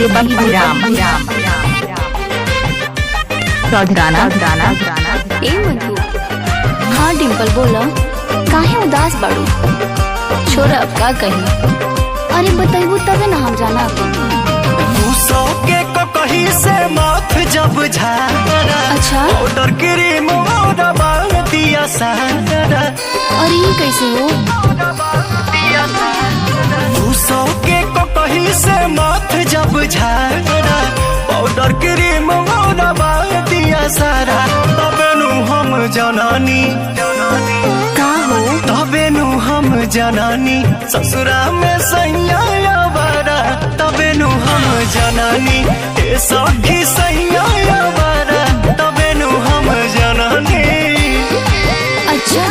DJ Babbu Ram चौधराना दाना। ए मधु। हाँ डिम्पल, बोला, काहे उदास बाड़ू? छोरा, अब का कही? अरे, बताइबू तबे ना हम जाना। तू सौ के को कही से माथ जब झारा। अच्छा। पाउडर क्रीम और बाल दिया सारा। अरे, ये कैसे हो? तू सौ के को कही से माथ जब झारा, पाउडर क्रीम और बाल दिया सारा, तबे नु हम जननी। का हो? तबे नु हम जननी, ससुरा में सैया बारा। तबे नु हम जननी, ए सखी, सैया बारा। तबे नु हम जननी। अच्छा,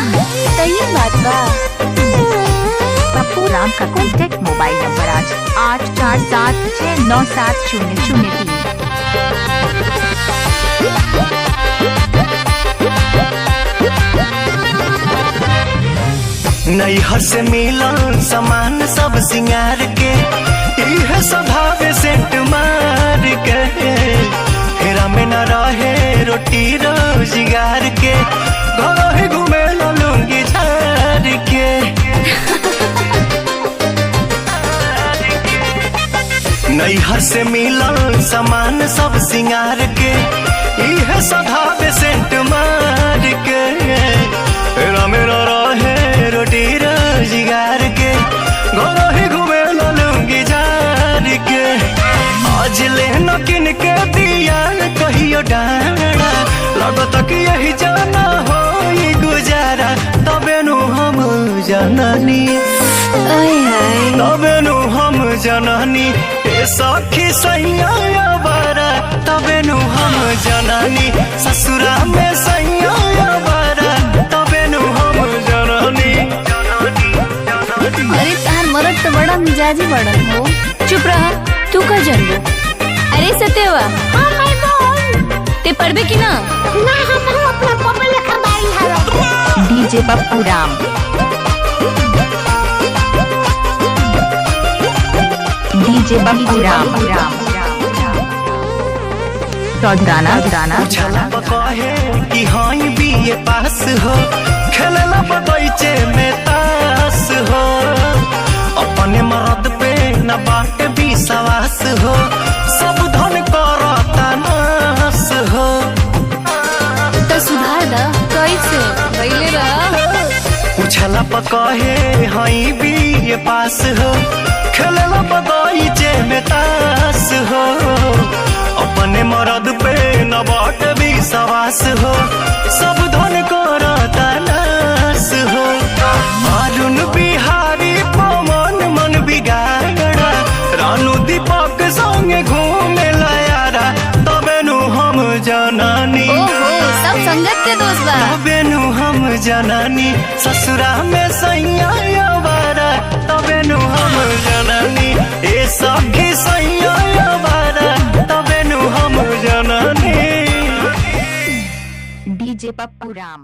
त ये बात बा। पप्पू राम का कॉन्टैक्ट मोबाइल नंबर 8476970003। नैहर से मिलल सामान सब सिंगार के, इह स्वभाव सेंट मार के, फेरा में न रहे रोटी रोजगार के, घर ही घूमे लूंगी झार के। नैहर से मिलल सामान सब सिंगार के, इह स्वभाव सेंट मार के, फेरा में न रहे रोटी रोजगार के, घर ही घूमे लूंगी झार के। आज ले न किन के दिया कहियो डाड़ा, लगत कि यही जाना हो गुजारा। तबे नु हम जननी। आय हाय। तबे नु हम जननी, ए सखी, सैया बारा। तबे नु हम जननी, ससुरा में सैया बारा। तबे नु हम जननी। अरे, तार मरद तो बड़ा मिजाजी बड़न हो। चुप रहा, तू का जानबो? अरे सत्यवा। हाँ माय बोल, ते पढ़बे कि ना? ना, हम अपना पप्पा लेखा बारी हरो। डीजे पप्पू राम, डीजे बब्बू राम, चौधराना दाना। पूछला कहे कि हाँ, बीए पास हो, खेलला बगीचे में तास हो, अपने मर्द पे न बाट विश्वास हो, सब धन करता नास हो। तो सुधार दा। कैसे पहले रहा? पूछला कहे हई बीए पास हो, खेलला बगीचे में तास हो, अपने मर्द पे न बाट विश्वास हो, सब धन करता नास हो। अरुण बिहारी पवन मन बिगाड़ा, रानू दीपक संगे घूमे यारा। तबे नु हम जननी। ओहो, सब संगत के दोस्त बा। तबे नु हम जननी, ससुरा में सैया बारा। तबे नु हम जननी, ए सखी, सैया बारा। तबे नु हम जननी। डीजे पप्पू राम।